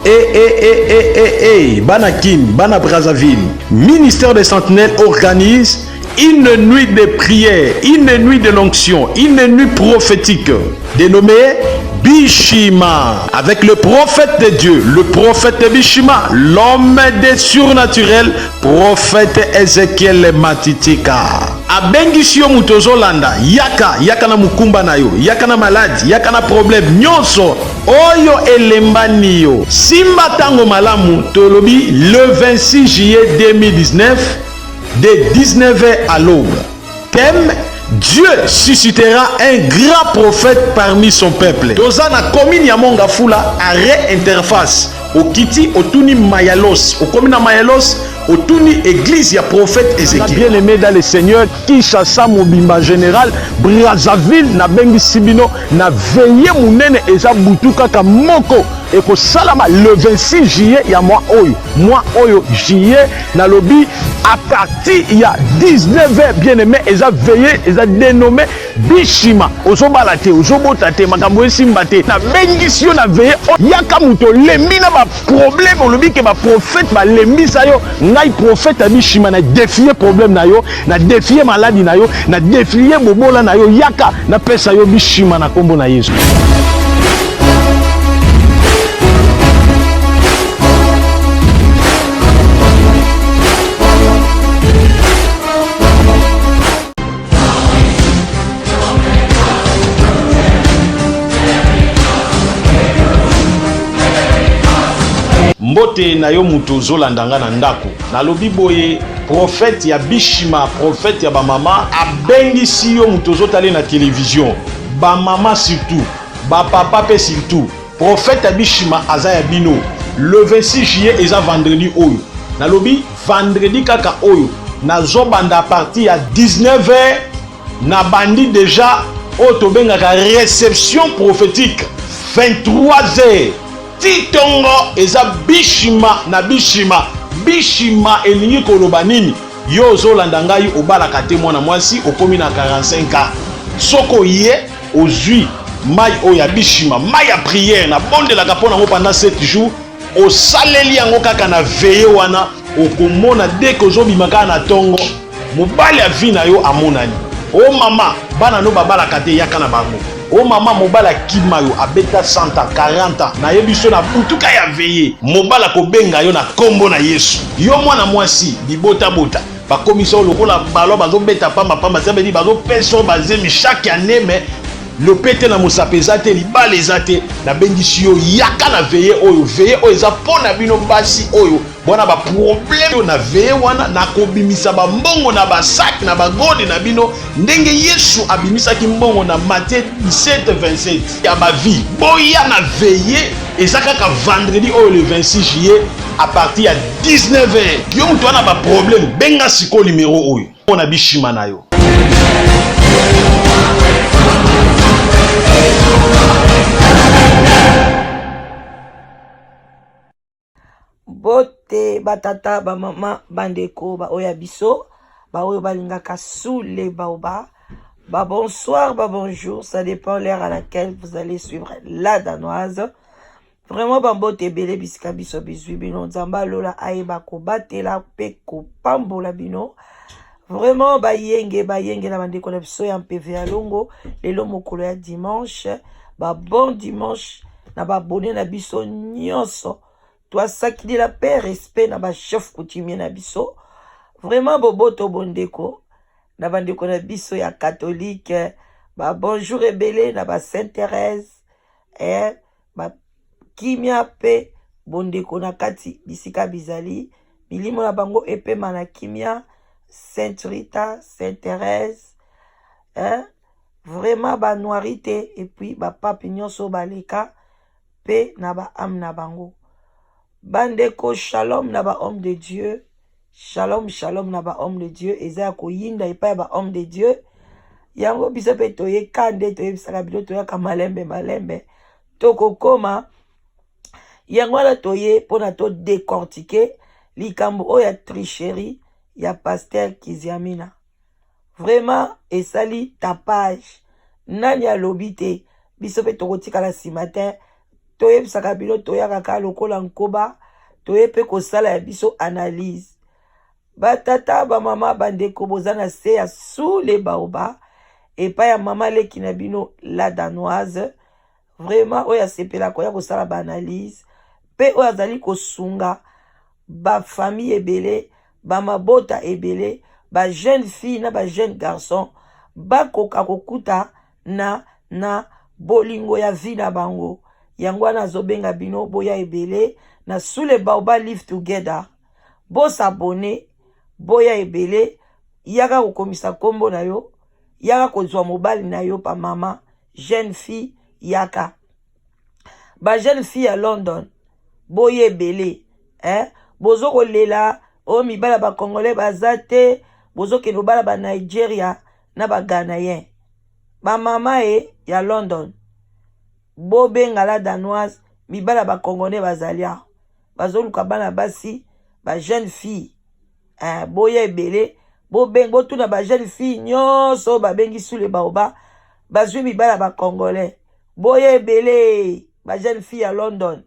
Eh, eh, eh, eh, eh, eh, Bana Kin, Bana Brazzaville, Ministère des Sentinelles organise une nuit de prière, une nuit de l'onction, une nuit prophétique dénommée Bishima, avec le prophète de Dieu, le prophète Bishima, l'homme des surnaturels, prophète Ezekiel Matitika. abengisi yo moto ozolanda yaka yaka na mokumba na yo yaka na maladi yaka na problème nyonso oyo elembani yo simba ntango malamu tolobi le 26 juillet 2019 de 19h à l'aube thème Dieu suscitera un grand prophète parmi son peuple. Toza na commune ya Mongafula, arrêt interface. Okiti otuni Mayalos, okomi na Mayalos, otuni église ya prophète Ézéchiel. Bien aimé dans le Seigneur, Kinshasa mobimba général, Brazzaville na bengisi bino na veillée munene eza butu kaka moko ekosalama le 26 juillet ya mois oyo. Mois oyo juillet nalobi à partir ya 19h bien aimé eza veillée eza dénommé bishima ozobala te ozobota te makambo esimba te nabengisi yo na veye yaka moto olembi na baproblème olobi ke baprofete balembisa yo ngai profete ya bishima na defie problème na yo na defie maladi na yo na defie bobola na yo yaka napesa yo bishima na nkombo na yesu. Mbote na yo moto ozolanda nga na ndako. Nalobi boye, prophète ya bishima, prophète ya bamama abengisi yo moto ozotale na television, bamama surtout, bapapa mpe surtout. Prophète ya bishima aza ya bino. Le 26 juillet eza vendredi oyo. Nalobi vendredi kaka oyo nazobanda à partir ya 19h nabandi deja oyo tobengaka reception prophétique 23h ti tongo eza bishima na bishima. Bishima elingi koloba nini? Yo ozolanda ngai obalaka te mwana mwasi okomi na 45 ans, soki oye ozwi mai oyo ya bishima, mai ya prière nabondelaka mpo nango pendant 7 jours, osaleli yango kaka na veye wana, okomona deke ozobima kaka na tongo, mobali ya vie na yo amonani. O mama, bana no babalaka te, yaka na bango. O mama, mobali akima yo, abeta 100 ans, 40 ans, nayebi so na butuka ya veye, mobali akobenga yo na kombo na Yesu. Yo mwana mwasi, bibotabota, bakomisa yo lokola ballon bazobeta pamba pamba, ça veut dire bazopesa yo bazemi chaque année, mais lopete na mosapi eza te, libala eza te. Nabengisi yo, yaka na veye oyo. Veye oyo eza mpo na bino basi oyo bwana ba problème oyo. Na veye wana nakobimisa bambongo na basak na bagode na bino, ndenge Yesu abimisaki mbongo na Matthieu 17 27 ya bavie. Boya na veye, eza kaka vendredi oyo le 26 juillet à partir ya 19h. Yo moto wana ba problème, benga sikoyo numero oyo mpo na bishima na yo. Mbote batata bamama bandeko baoyo ya biso baoyo balingaka sous les baobabs, ba bonsoir ba bonjour, ça dépend l'heure à laquelle vous allez suivre la danoise. Vraiment bambote ebele bisika biso bizwi bino. Nzambe alola ayeba kobatela mpe kopambola bino. Vraiment bayenge bayenge na bandeko na biso ya mpeve ya longo. Lelo mokolo ya dimanche, ba bon dimanche na babone na biso nyonso. Twasakidila mpe respect na ba chef coutumier na biso. Vraiment boboto bondeko na bandeko na biso ya catholique, ba bonjour ebele na ba Sainte Thérèse, ba kimia mpe bondeko na kati bisika bizali, milimo na bango epema na kimia. Sainte Rita, Sainte Thérèse, vraiment ba noirite et puis ba pape nyonso baleka mpe na ba ame na bango. Bandeko, shalom na ba homme de Dieu. Shalom, shalom na ba homme de Dieu. Eza ya koyinda epai ya ba homme de Dieu. Yango biso mpe toyeka nde toyebisaka bino, toyaka malembe malembe, tokokoma. Yango wana toye mpona todecortiquer likambo oyo ya tricherie ya pasteur Kiziamina. Vraiment esali tapage. Nani alobi te? Biso mpe tokotikala nsima te. Toyebisaka bino, toyaka kaka lokola nkoba, toye mpe kosala ya biso analyse. Batata, bamama, bandeko, boza na se ya sous les baobabs epai ya mama leki na bino la Danoise. Vraiment oyo asepela koya kosala baanalyse mpe oyo azali kosunga bafamille ebele, bamabota ebele, bajeune fille na bajeune garçon bakoka kokuta na bolingo ya vie na bango. Yango wana azobenga bino, boya ebele na Sous le Baobab, live together. Bos'abonner, boya ebele. Yaka kokomisa nkombo na yo, yaka kozwa mobali na yo. Pa mama, jeune fille, yaka. Bajeune fille ya London, boya ebele, eh? Bozo kolela oyo mibala bacongolais baza te, bozokende kobala banigeria na baghanéen. Bamama e ya London, bobenga la Danoise. Mibala bacongolais bazali awa, bazoluka bana basi, bajeune fille, eh, boya ebele. Botuna bajeune fille nyonso oyo babengi Sous le Baobab, bazwi mibala bacongolais. Boya ebele, bajeune fille ya London,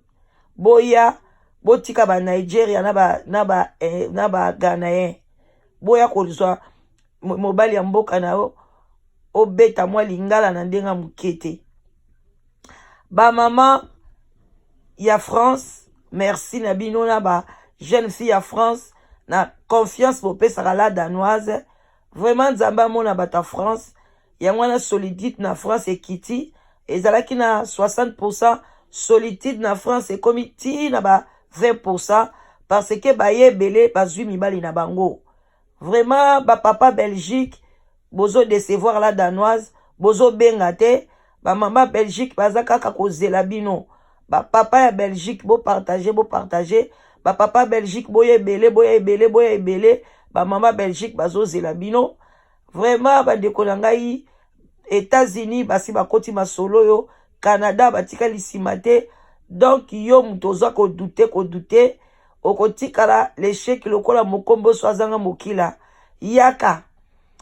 boya, botika banigeria na baghanéen, boya kozwa mobali ya mboka na yo, obeta mwa lingala na ndenge ya moke te. Bamama ya France, merci na bino, na bajeune fille ya France, na confiance bopesaka la Danoise. Vraiment Nzambe amona bato ya France. Yango wana solitude na France ekiti, ezalaki na 60, solitude na France ekomi ti na ba 20, parce que baye ebele bazwi mibali na bango. Vraiment bapapa Belgique, bozodécevoir la Danoise, bozobenga te. Bamama Belgique baza kaka kozela bino. Bapapa ya Belgique, bopartage, bopartage. Bapapa Belgique, boya ebele, boya ebele, boya ebele. Bamama Belgique bazozela bino. Vraiment bandeko na ngai, États-Unis basi bakoti masolo oyo, Canada batikali nsima te. Donc yo moto oza kodouter, kodouter, okotikala l'échec lokola mokomboso azanga mokila. Yaka.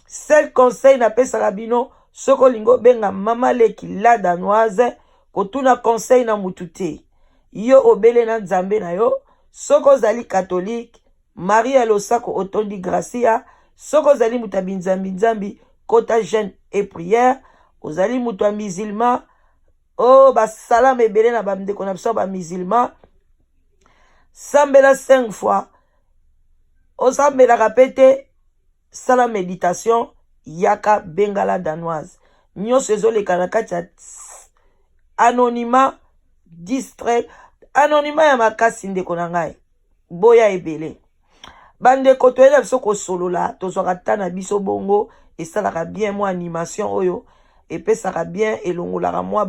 Seul conseil napesaka bino, soki olingi obenga mama leki la Danoise, kotuna conseil na mutu te, yo obele na Nzambe na yo. Soki ozali catholique, Maria losako otondi gracia. Soki ozali moto ya binzambi-nzambi, kota jeûne et prière. Ozali moto ya musulman, oyo oh, basalama ebele na bandeko na biso ya bamusulman, sambela 5 fois. Osambelaka mpe te, sala méditation, yaka benga la Danoise. Nyonso ezoleka na kati ya anonymat, distrait, anonymat ya makasi. Ndeko na ngai, boya ebele. Bandeko, toyela biso kosolola, tozwaka ta na biso bongo, esalaka bien. Mwa animation oyo epesaka bien, elongolaka mwa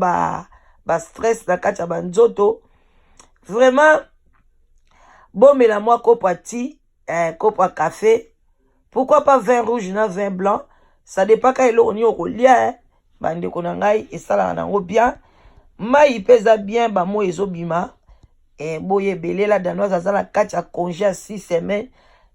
ba stress na kati ya banzoto. Vraiment bomela mwa kopo ya ti, kopo ya café, pourquoi pas vin rouge na vin blanc, ça dépend ka eloko nini okolia, eh. Bandeko na ngai, esalaka nango bien. Mai mpe eza bien, bamoi ezobima, boye ebele. La Danoise aza na kati ya congé ya 6 semaines.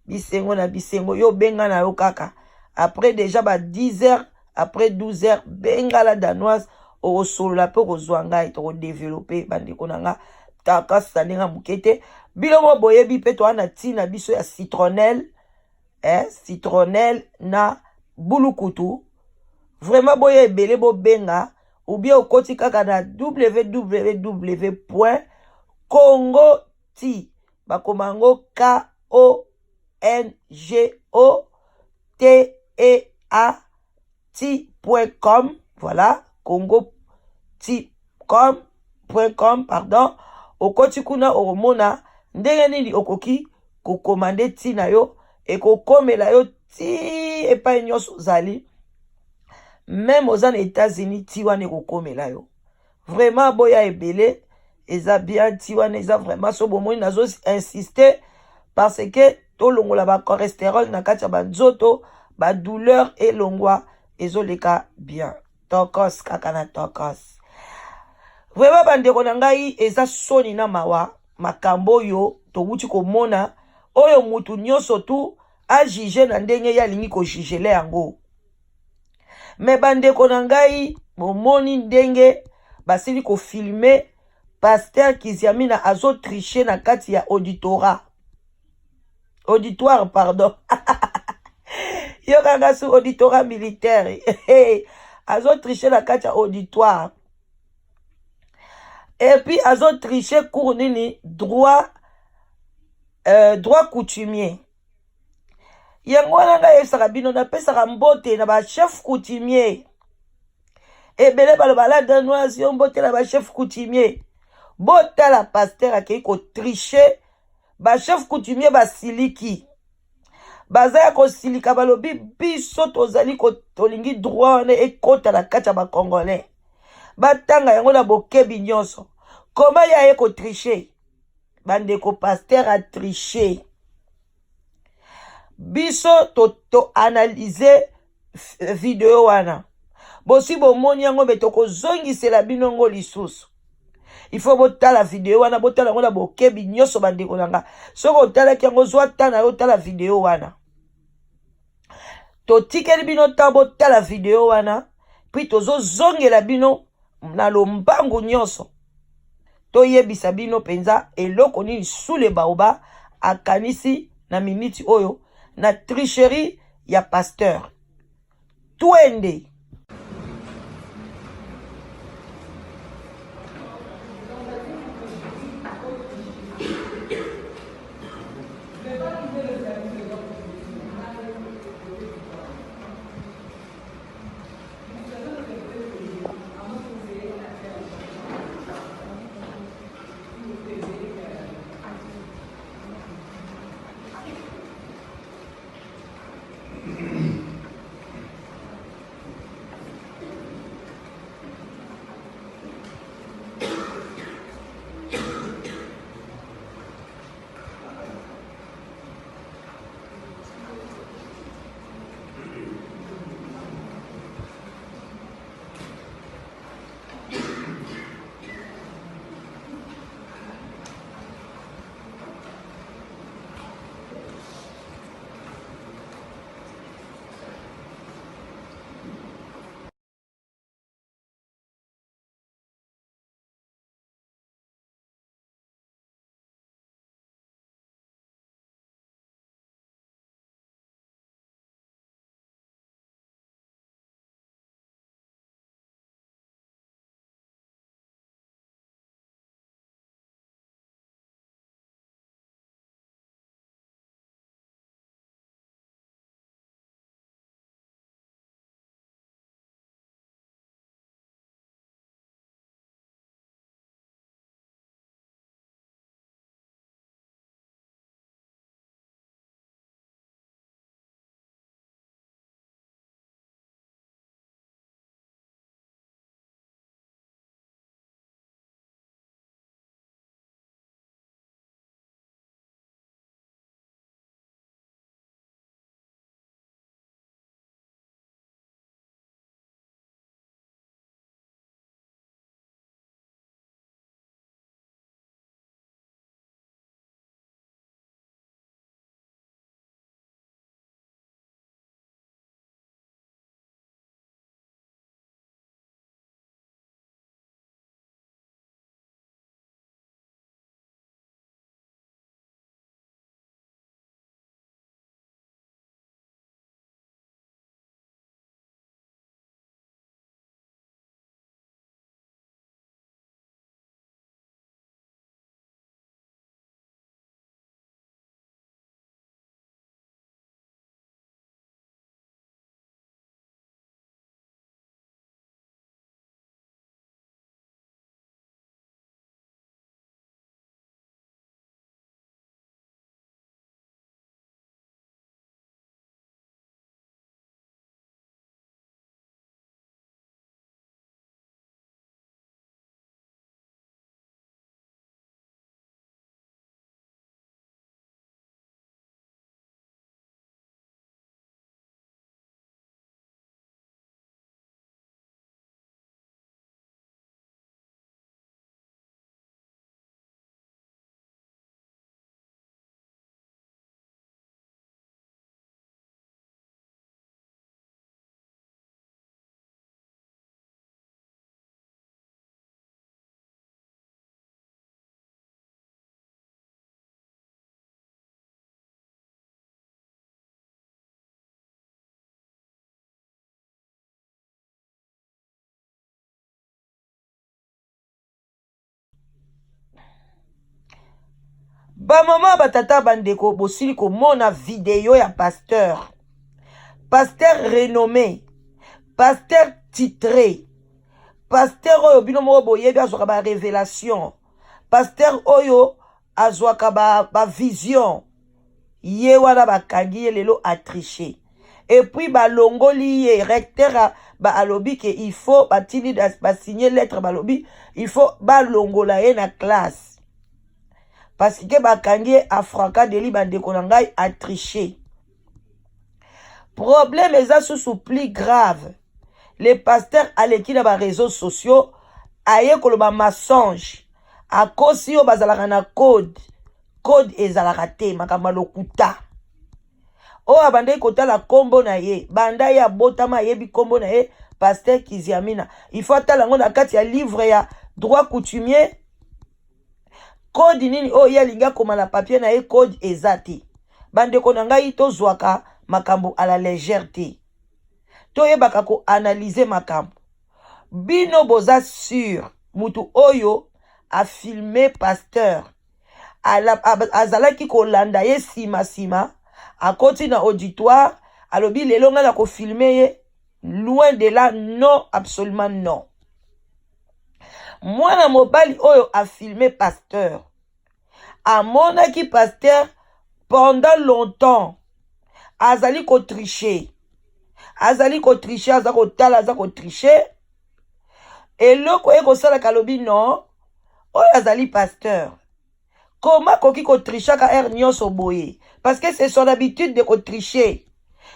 Bisengo na bisengo. Yo benga na yo kaka après déjà ba 10 heures, après 12 heures, benga la Danoise, okosolola mpe okozwa ngai, tokodévelopper. Bandeko na nga, takasisa ndenge moke te. Biloko boyebi mpe, toza na ntina biso ya citronnelle, citronnelle na bulukutu. Vraiment boya ebele, bobenga ou bien okoti kaka na www.congo tea, bakoma yango kongotea tea.com. Voilà, congo tea com point com, pardon. Okoti kuna, okomona ndenge nini okoki kocommander ti na yo, ekokomela yo ti epai nyonso ozali. Même oza na États-Unis, ti wana ekokomela yo. Vraiment boya ebele. Eza bien ti wana, eza vraiment so bomoni nazo insister parce que tolongola ba cholesterol na kati ya banzoto, ba douleur elongwa, ezoleka bien. Tokos kaka na tokos. Vraiment bandeko na ngai, eza soni na mawa makambo oyo towuti komona, oyo mutu nyonso tu ajuge na ndenge ye alingi kojugele yango. Me bandeko na ngai, bomoni ndenge basili kofilme pasteur Kiziamina azotriche na kati ya auditorat, auditoire pardon, yokanga su auditorat militaire, azotriche na kati ya auditoire et puis azotriche cours nini, droit, droit coutumier. Yango wana ngai ayebisaka bino, napesaka mbote na bachef coutumier ebele. Baloba la Danoise, yo mbote na bachef coutumier. Botala, pasteur akei kotriche, bachef coutumier basiliki, baza ya kosilika. Balobi biso tozali, tolingi droit wana ekɔta na kati ya bacongolais, batanga yango na bokebi nyonso. Koma ye aye kotriche. Bandeko, pasteur atriche. Biso toanalyse to video wana, bosi bomoni yango, me tokozongisela bino yango lisusu. Il faut botala video wana, botala yango na bokebi nyonso. Bandeko na nga, soki otalaki yango, zwa ta na yo, otala video wana. Totikeli bino ntango botala video wana, puis tozozongela bino na lombangu nyonso, toyebisa bino mpenza eloko nini Sule Baoba akanisi na miniti oyo na tricherie ya pasteur. Twende. Bamama, batata, bandeko, bosili komona video ya pasteur, pasteur renommé, pasteur titré, pasteur oyo bino moko boyebi, azwaka barévélation, pasteur oyo azwaka bavision ba. Ye wana bakangi ye lelo atriche et puis balongoli ye. Recteur alobi ke il faut batindi, basigne lettre, balobi il faut balongola ye na classe parce que bakangi ye en flagrant délit. Bandeko na ngai, atriche. Problème eza susu plus grave, le pasteur aleki na baréseaux sociaux, aye koloba mensonge, akosi oyo bazalaka na code. Code ezalaka te, makambo ya lokuta. Oyo abandaki kotala nkombo na ye banda ye abotama, ayebi nkombo na ye pasteur Kiziamina, il faut atala yango na kati ya livre ya droit coutumier. Code nini oyo ye alingi akoma na papier na ye? Code eza te. Bandeko na ngai, tozwaka makambo à la légère te, toyebaka koanalyse makambo. Bino boza sûr mutu oyo afilme pasteur azalaki kolanda ye nsima nsima, akoti na auditoire, alobi lelo ngai na kofilme ye? Loin de là, non, absolument non. Mwana mobali oyo afilme pasteur amonaki pasteur pendant longtemps azali kotriche, azali kotriche, aza kotala, aza kotriche. Eloko ye kosalaka, alobi non, oyo azali pasteur, koma akoki kotrichaka heure nyonso boye? Parce que c'est son habitude de kotricher.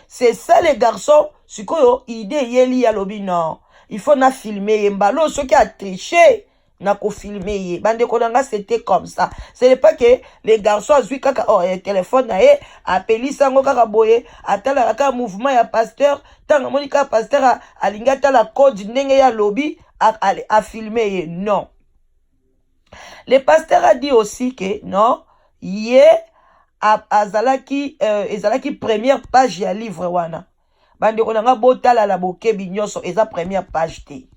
C'est ça le garçon. Sikoyo idée eyeli ye, alobi non, il faut na filme ye mbala oyo, soki atriche na kofilme ye. Bandeko na nga, c'était comme ça. Ce n'est pas que le garçon azwi kaka oh, eh, telefone na ye, apelisi yango kaka boye, atalaka kaka mouvement ya pasteur. Ntango amoni kaka pasteur alingi atala code ndenge ye alobi, afilme ye. Non, le pasteur a dit aussi que non, ye azalaki ezalaki première page ya livre wana. Bandeko na nga, botala na bokebi nyonso, eza première page te,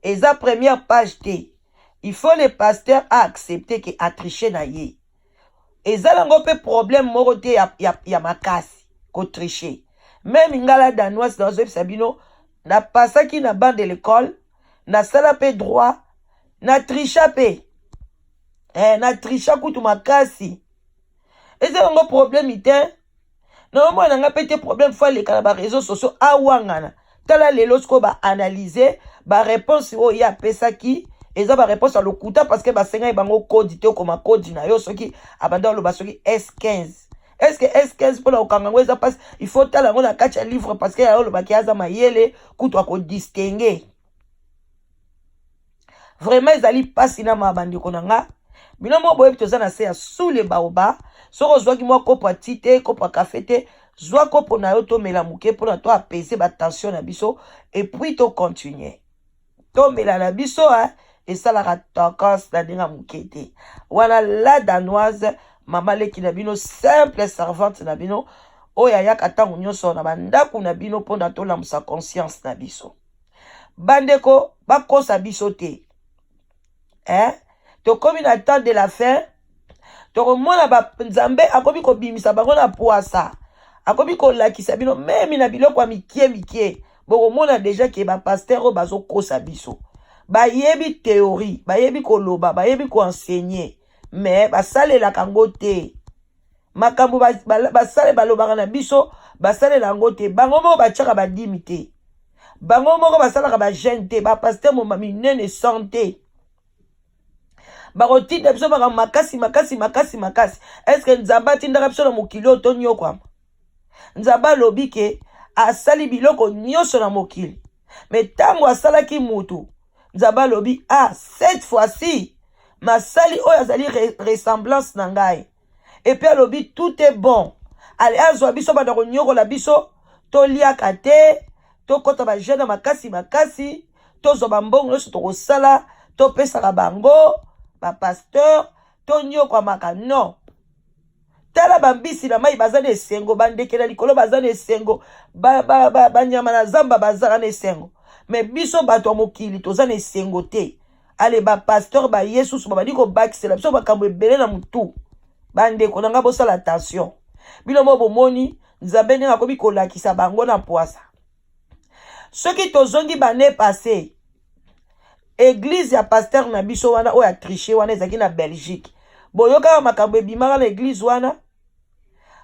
eza première page te. Il faut le pasteur aaccepte ke atriche na ye. Eza nango mpe problème moko te ya makasi kotriche. Même nga la Danoise, nazoyebisa bino, napasaki na banc de l'école, nasala mpe droit, natricha mpe, natricha kutu makasi. Eza yango problème te. Naomona nga mpe te problème. Faut aleka na baréseaux sociaux awangana. Tala lelo sikoyo baanalyse baréponse oyo ye apesaki, eza baréponse ya lokuta parce que basengaki bango code te. Okoma code na yo, soki abanda oloba soki S15, est ce que S15 mpona kokanga yango eza mpasi? Il faut tala yango na kati ya livre parce que ya olobaki aza mayele kutu akodistingue. Vraiment ezali mpasi na maa. Bandeko na nga, bino moko boyebi, toza na se ya sous le baobab. Soki ozwaki mwa kopo ya ti te, kopo ya kafe te, zwa kopo na yo, tomela moke mpona to apese batension na biso et puis tocontinue. Tomela na biso esalaka tokos na ndenge ya moke te. Wana la Danoise, mama leki na bino, simple servante na bino, oyo ayaka ntango nyonso na bandako na bino mpona tolamusa conscience na biso. Bandeko, bakosa biso te, eh? Tokomi na temps de la fin. Tokomona Nzambe akomi kobimisa bango na pwasa, akomi kolakisa bino même na biloko ya mike mike. Bokomona déjà ke bapasteur oyo bazokosa biso, bayebi théorie, bayebi koloba, bayebi koenseigner, mais basalelaka yango te. Makambo basale balobaka na biso, basalela yango te. Bango moko batiaka badîme te, bango moko basalaka bajeûne te. Bapasteur moma minene santé bakotinda biso makambo makasi makasi makasi makasi. Est-ce Nzambe atindaka biso na mokili oyo tonyokwama? Nzambe alobi ke asali biloko nyonso na mokili, mais ntango asalaki mutu, Nzambe alobi: "Ah, cette fois-ci masali oyo azali ressemblance na ngai." Et puis alobi: "Tout est bon." Ale azwa biso, banda konyokola biso, toliaka te, tokɔta bajeûne makasi makasi, tozwa bambongo nyonso tokosala, topesaka bango bapasteur, tonyokwamaka. Non, tala bambisi na mai baza na esengo, bandeke na likolo baza na esengo, banyama na zamba bazaka na esengo, mais biso bato ya mokili toza na esengo te. Ale bapasteur baye susu babandi kobakisela biso makambo ebele na motu. Bandeko na ngai, bosala attention. Bino mo bomoni Nzambe ndenge akomi kolakisa bango na pwasa. Soki tozongi bane passé, église ya pasteur na biso wana oyo atriche wana ezalaki na Belgique. Boyokaka makambo ebimaka na église wana.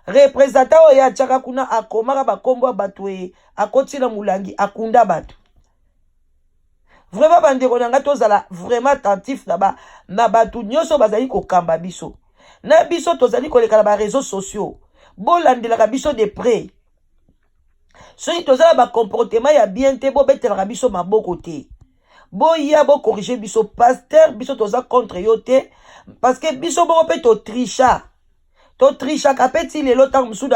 Représentant oyo atiaka kuna akomaka bakombo ya bato e akoti na molangi, akunda bato. Vraiment, bandeko na ngai, tozala vraiment attentif na bato nyonso bazali kokamba biso. Na biso tozali koleka na baréseaux sociaux, bolandelaka biso de près. Soki toza na bacomportement ya bien te, bobetelaka biso maboko te, boya bocorriger biso. Pasteur, biso toza contre yo te, parce que biso moko mpe totricha, totrichaka mpe ti lelo. Ntango mosusu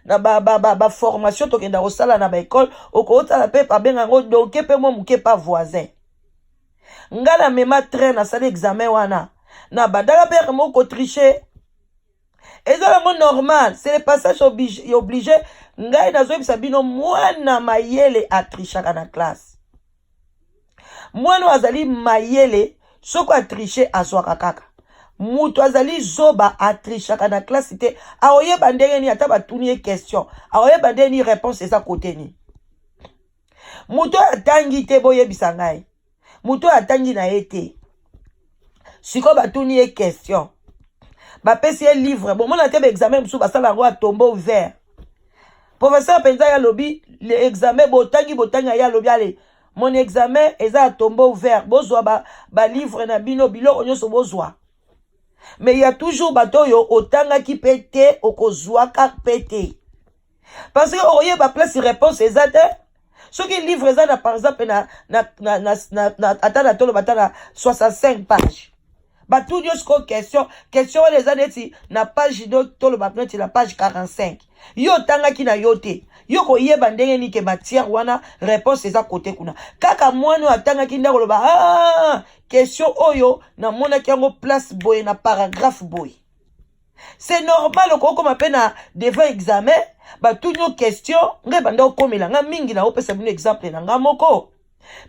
na baformation tokenda kosala na baekole, okotala mpe babenga yango donke mpe mwa moke pa voisin. Ngai na mema train, nasali examen wana, na bandaka mpe moko kotriche, eza yango normal, c'est le passage obligé. Ngai nazoyebisa bino, mwana mayele atrichaka na classe. Mwana oyo azali mayele, soki atriche, azwaka kaka. Moto azali zoba atrichaka na classe te. Akoyeba ndenge nini? Ata batuni ye question, akoyeba ndenge nini réponse eza kote nini? Moto oyo atangi te, boyebisa ngai, moto oyo atangi na ye te, sikoyo batuni ye question, bapesi ye livre, bomona te baexamen mosusu basala yango ya tombeau ouvert. Professeur mpenza ye alobi le examen botangi, botangi, aye alobi: "Ale, mon examen eza ya tombeau ouvert, bozwa balivre ba na bino, biloko nyonso bozwa." Mais ya toujours bato oyo otangaki mpe te, okozwaka mpe te, parce que okoyeba place réponse eza te. Soki livre eza na, par exemple, na ata na toloba ata na 65 page, batuni yo sikoyo question, question wana eza neti na page, toloba neti na page 45. Yo otangaki na yo te, yo koyeba ndenge nini ke matière wana réponse eza kote kuna? Kaka mwana oyo atangaki nde akoloba: "Ah, question oyo namonaki yango place boye, na paragraphe boye." C'est normal, okokoma mpe na devant examen, batuni yo question. Ngai banda okomela nga mingi, na opesa bino exemple na nga moko,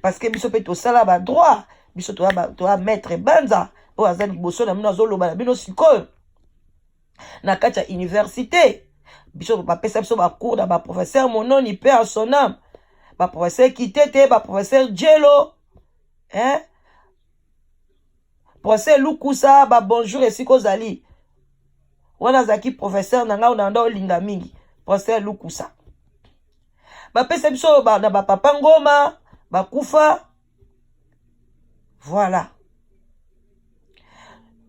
parce que biso mpe tosala badroit. Biso toya maître Banza oyo aza liboso na bino, azoloba na bino sikoyo na kati ya université. Biso bapesa biso bacours na baprofesseur Mononi mpe ya sonam, baprofesseur Kitete, baprofesseur Jelo, hein? Professeur Lukusa, babonjour esika ozali wana. Azalaki professeur na ngai na nda olinga mingi, professeur Lukusa. Bapesa biso na bapapa Ngoma bakufa, voilà,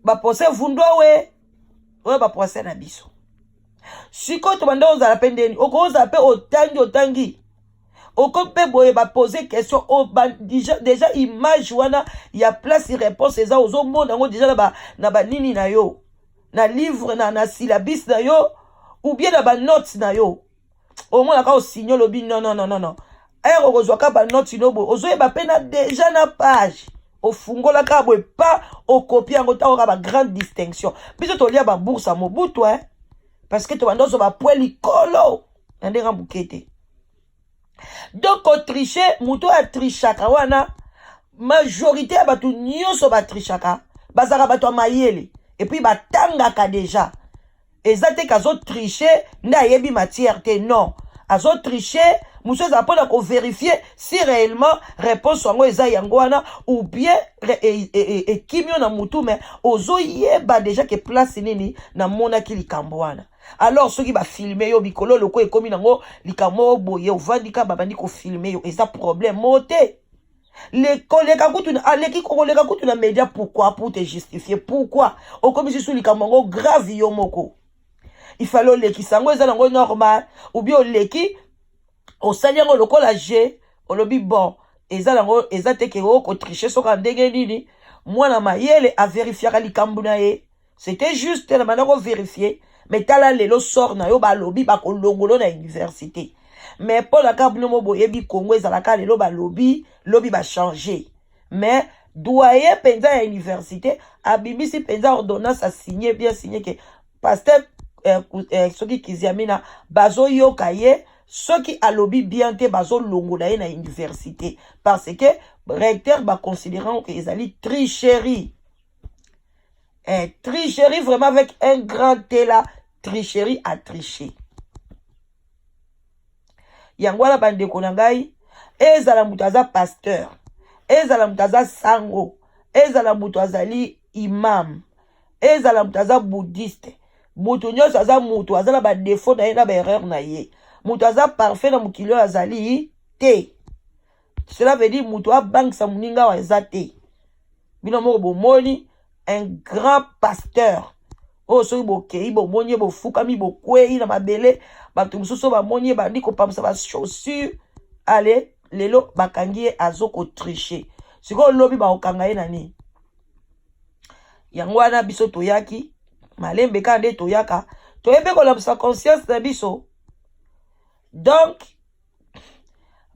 baprofesseur Vundwawe oyo, baprofesseur na biso. Sikoyo tobanda ozala mpe ndeni, okozala mpe otangi, otangi, okomi mpe boye, bapose question, déjà image wana ya place réponse eza, ozomona yango déjà na banini na yo, na livre, na syllabus na yo ou bien na banote na yo. Omonaka osigne, olobi: "Non, non, non, non, non." Ere okozwaka banote no boye, ozoyeba mpe na déjà na page ofungolaka boye, pa okopie yango. Ntango kaka bagrande distinction, biso tolia babourse ya Mobutu, eh? Parce que tobanda ozwa bapoint likolo na ndenge moke te. Donc kotriche, moto oyo atrichaka wana, majorité ya bato nyonso batrichaka bazalaka bato ya mayele et puis batangaka déjà. Eza te kazotriche nde ayebi matière te, non. Azotriche mosu ezala mpona kovérifier si réellement réponse yango eza yango wana ou bien ekimi yo na mutu, mais ozoyeba déjà ke place nini namonaki likambo wana. Alors soki bafilme yo mikolo loko ekomi nango likambo oyo boye, ovandi kaka, babandi kofilme yo, eza problème moko te. Koleka kutu, aleki koleka kutu na média. Pourquoi? Pour te justifier. Pourquoi okomi susu likambo yango grave? Yo moko ifale olekisa yango, eza nango normal, ou bien oleki, osali yango lokola je olobi: "Bon, eza nango, eza te ke okotriche." Soki ndenge nini, mwana mayele avérifiaka likambo na ye. C'était juste na banda kovérifie. Mais tala lelo sort na yo, balobi bakolongolo na université. Mais mpo na kaka bino mo boyebi Kongo ezalaka lelo balobi, lobi bachange. Mais doyen mpenza ya université abimisi mpenza ordonnance, asigne bien signé ke pasteur soki Kiziamina bazoyoka ye, soki alobi bien te, bazolongola ye na université, parce que Recteur baconsidérant que ezali tricherie, tricherie vraiment avec un grand T là, tricherie, a triché. Yango wana, bandeko na ngai, ezala moto aza pasteur, ezala moto aza sango, ezala moto azali imam, ezala moto aza bouddhiste, moto nyonso aza moto, aza na badéfauts na ye, na baerreurs na ye. Moto aza parfait na mokili oyo azali te. Cela veut dire moto abangisa moninga awa eza te. Bino moko bomoni un grand pasteur oyo, soki bokei, bomoni ye, bofukami, bokwei na mabele. Bato mosusu oyo bamoni ye, bandi kopamisa bachaussure. Ale lelo bakangi ye azokotricher. Sikoyo lobi bakokanga ye na nini? Yango wana biso toyaki malembe kaka nde toyaka, toyebi kolabisa conscience na biso. Donc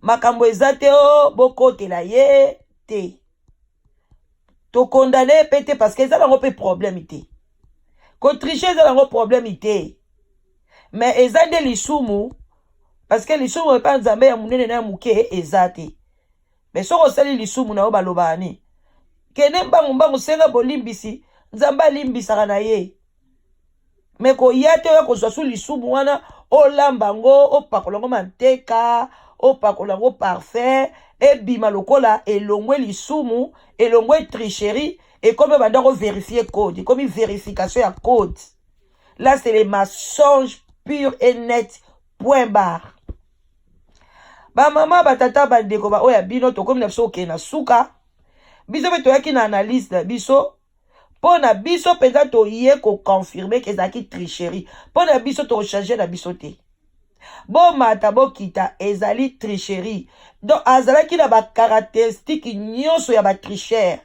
makambo eza te o bokotela ye te, tokondane mpe te, parce que eza nango mpe problème te. Kotricher eza nango problème te, mais eza nde lisumu, parce que lisumu epa Nzambe ya monene na ya moke eza te. Mais soki osali lisumu na yo, balobaka nini? Kende mbangu mbangu, senga bolimbisi, Nzambe alimbisaka na ye. Mais koya te, oya kozwa su lisumu wana, olamba yango, opakola yango manteka, opakola yango parfum, ebima lokola elongwe lisumu, elongwe tricherie, ekomi banda kovérifier code, ekomi vérification ya code. Là, c'est les mensonges pur et net, point barre. Bamama, batata, bandeko, baoyo ya bino, tokomi na biso kokende na suka. Biso mpe toyaki na analyse na biso. Mpo na biso mpenza, toye koconfirmer ke ezalaki tricherie. Mpo na biso, tokochanger na biso te. Bomata, bokita, ezali tricherie. Donc azalaki na bacaractéristiques nyonso ya batricheur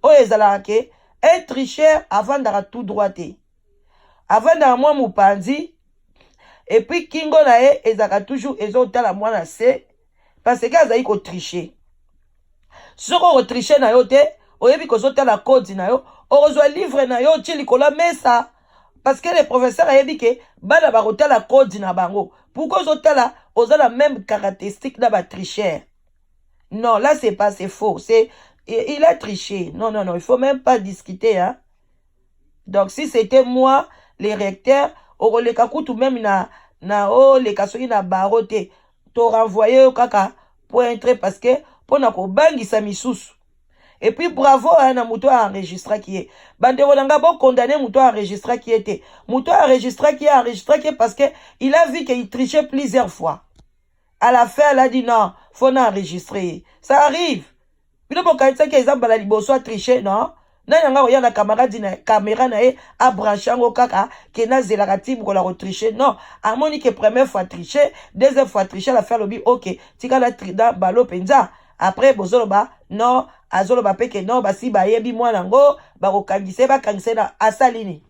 oyo ezalaka ke un tricheur avandaka tout droit te, avandaka mwa mopanzi, et puis kingo na ye ezalaka toujours ezotala mwana se, parce que azali kotricher. Soki okotricher na yo te, oyebi kozotala code na yo, okozwa livre na yo, otie likolo ya mesa, parce que le professeur ayebi ke bana bakotala code na bango. Pourquoi ozotala? Oza na même caractéristique na batricheur. Non, là c'est pas, c'est faux, c'est il a triché. Non, non, non, il faut même pas discuter, hein. Donc si c'était moi les recteurs, okoleka kutu même na oleka soki na baro te, torenvoyer yo kaka point trait, parce que mpona kobangisa misusu. Et puis bravo na moto aenregistraki ye. Bandeko na nga, bokondamner moto aenregistraki ye te. Moto aenregistraki ye, enregistraki ye parce que il a vu qu'il trichait plusieurs fois. À la fin, elle a dit: non, faut na enregistrer ye. Ça arrive. Bino bokanisaki eza mbala liboso atricher? Non. Nani yanga koya na camarade na caméra na ye, abrancher yango kaka ke nazelaka ti mokolo ya kotricher? Non, amoni ke première fois tricher, deuxième fois tricher, la fin alobi: ok, tika na balo mpenza. Après bozoloba non, azoloba mpe ke non, basi bayebi mwana yango, bakokangisa ye, bakangisa ye na asali nini?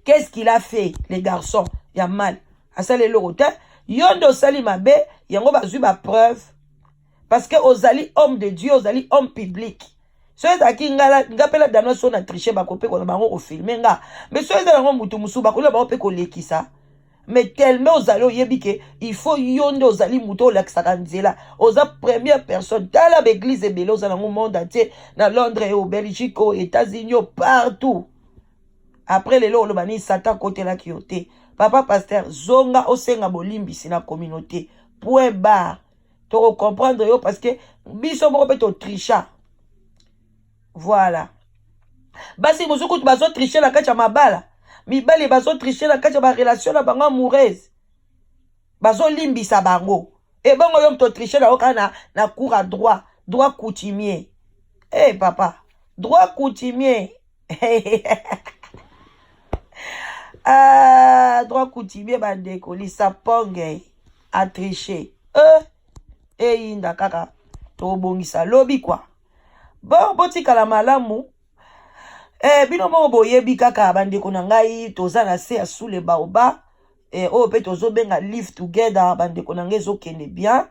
Qu'est-ce qu'il a fait, les garçons, ya mal? Asali eloko te. Yo nde osali mabe, yango bazwi bapreuve, parce que ozali homme de Dieu, ozali homme public. So ezalaki nga mpe la dano, so na triche, bakope kona bango kofilmer nga. Mais so eza yango mutu mosusu, bakolia bango mpe kolekisa. Mais tellement ozali, oyebi ke il faut yo nde ozali moto olakisaka nzela, oza première personne. Tala baéglise ebele oza nango monde entier, na Londres, o Belgique, o États-Unis, o partout. Après lelo oloba nini? Satan akotelaki yo te. Papa pasteur, zonga osenga bolimbisi na communauté, point barre. Tokocomprendre yo, parce que biso moko mpe totricha. Voilà, basi mosusu kutu bazotricher na kati ya mabala, mibali bazotricher na kati ya barelation na bango amoureuse, bazolimbisa bango. Ebongo yo moto otricher na yo kaka na cour ya droit, droit coutumier. Hey, papa, droit coutumier, ah, droit coutumier. Bandeko, lisaponge atricher, eyinda kaka, tobongisa lobi kwa. Bon, botikala malamu. Bino moko boyebi kaka, bandeko na ngai, toza na se ya sous le baobab, oyo mpe tozobenga Live Together. Bandeko na ngai, ezokende bien,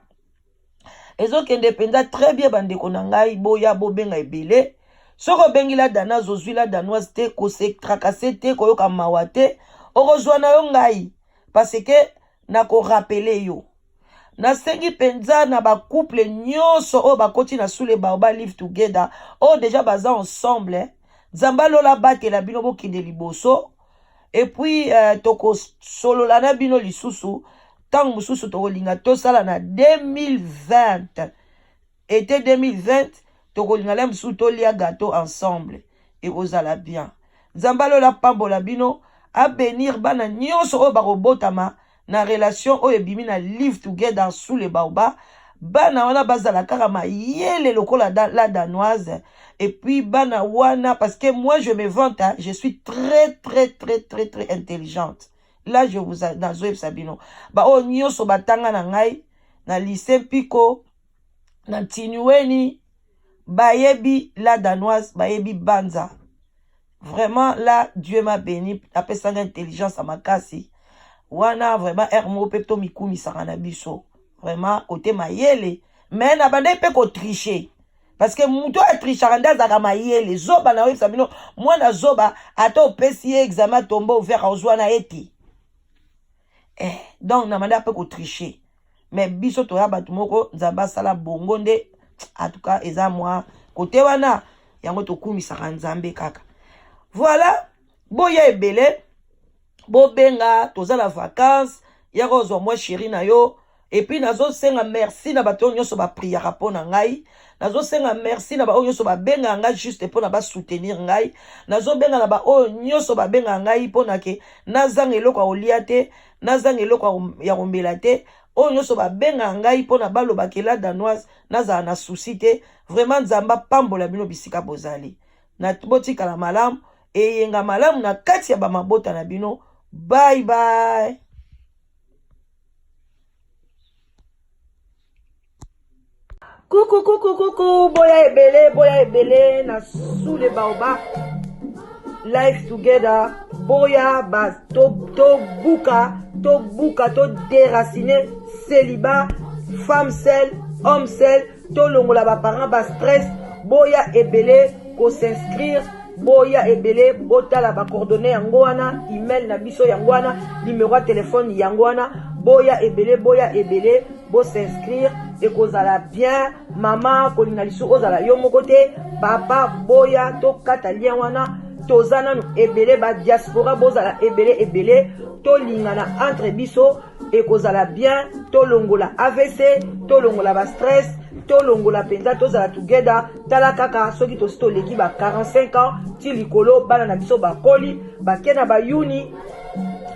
ezokende mpenza très bien. Bandeko na ngai, boya, bobenga ebele. Soki obengi la Danoise, ozwi la Danoise te, kose tracasser te, koyoka mawa te, okozwa na yo ngai, parce que nakorappeler yo. Nasengi mpenza na bacouple nyonso oyo bakoti na Sous le Baobab Live Together, oyo deja baza ensemble, Nzambe alola abatela bino, bokende liboso. Et puis tokosolola na bino lisusu ntango mosusu tokolinga tosala na 2020, été 2020, tokolinga la mosusu tolia gâteau ensemble, ekozala bien. Nzambe alola pambola bino, abénir bana nyonso oyo bakobotama na relation oyo ebimi na Live Together Sous le Baobab. Bana wana bazala kaka mayele lokola la Danoise. Et puis bana wana, parce que moi je me vante, hein, je suis très très très très très intelligente. Là je vous nazoyebisa bino, baoyo nyonso batanga na ngai na lycée Mpiko na Ntinueni bayebi la Danoise, bayebi Banza. Vraiment là, Dieu m'a béni, apesanga intelligence ya makasi wana. Vraiment, ere moko mpe tomikumisaka na biso vraiment kote mayele, mais na bandai mpe kotricher, parce que moto oyo atrichaka nde azalaka mayele. Zoba, na oyebisa bino, mwana zoba, ata opesi ye examen tombe ouvert, ozwa na ye te. Donc na bandai mpe kotricher, mais biso toya bato moko Nzambe asala bongo nde. En tout cas eza mwa kote wana yango tokumisaka Nzambe kaka. Voilà, boya ebele, bobenga, toza na vacance, yaka ozwa mwa chéri na yo. Et puis nazosenga merci na bato oyo nyonso bapriaka mpo na ngai, nazosenga merci na baoyo nyonso babengaka ngai juste mpo na basoutenir ngai, nazobenga na baoyo nyonso babengaka ngai mpo na ke nazanga eloko ya kolia te, nazanga eloko ya komela te, oyo nyonso babengaka ngai mpo na balobaka la Danoise nazala na souci te. Vraiment, Nzambe apambola bino bisika bozali na botikala malamu, eyenga malamu na kati ya bamabota na bino. Bye bye. Kuku kuku kuku, boya ebele, boya ebele na Sous le Baobab Life Together. Boya ba tobuka, to tobuka, to déraciner célibat, femme seule, homme seul, tolongola baparent bastress. Boya ebele kos'inscrire, boya ebele, botala bacoordonnées yango wana, email na biso yango wana, numéro ya telefone yango wana. Boya ebele, boya ebele, bos'inscrire, ekozala bien. Mama kolinga lisusu ozala yo moko te, papa boya, tokata lien wana. Toza nanu ebele, badiaspora bozala ebele ebele, tolingana entre biso, ekozala bien. Tolongola AVC, tolongola bastress, tolongola mpenza, tozala together. Tala kaka soki tosi toleki ba 45 ans ti likolo, bana na biso bakoli, bake na bayuni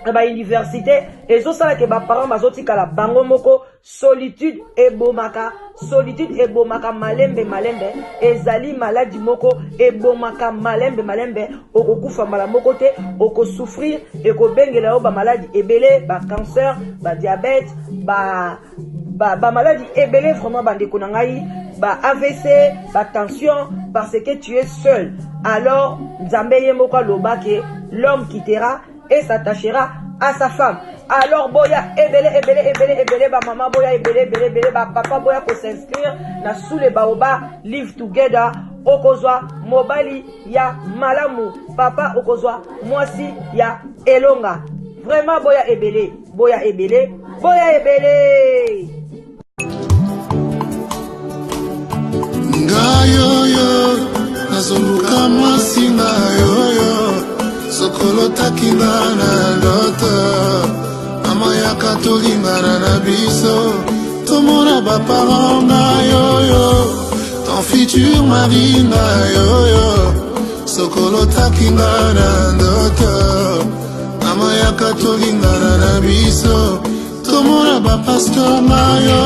na bauniversité, ezosalaka baparent bazotikala bango moko. Solitude ebomaka, solitude ebomaka malembe malembe, ezali maladi moko ebomaka malembe malembe. Okokufa mbala moko te, okosouffrir, ekobengela yo bamaladi ebele, bacancer, badiabète, bamaladi ba ebele. Vraiment bandeko na ngai, ba AVC, batension, parce que tu es seul. Alors Nzambe ye moko aloba ke l'homme quittera et s'attachera à sa femme. Alors boya ebele ebele ebele ebele, bamama boya ebele ebele ebele, bapapa boya kos'inscrire na Sous le Baobab Live Together. Okozwa mobali ya malamu, papa okozwa mwasi ya elonga. Vraiment boya ebele, boya ebele, boya ebele. Ngai oyo nazoluka mwasi, ngai oyo sokolotaki nga na ndoto, mama yaka tolingana na biso, tomona baparent. Ngai oyo ton futur mari, ngai oyo sokolotaki nga na ndoto, mama yaka tolingana na biso, tomona bapasteur. Ngai.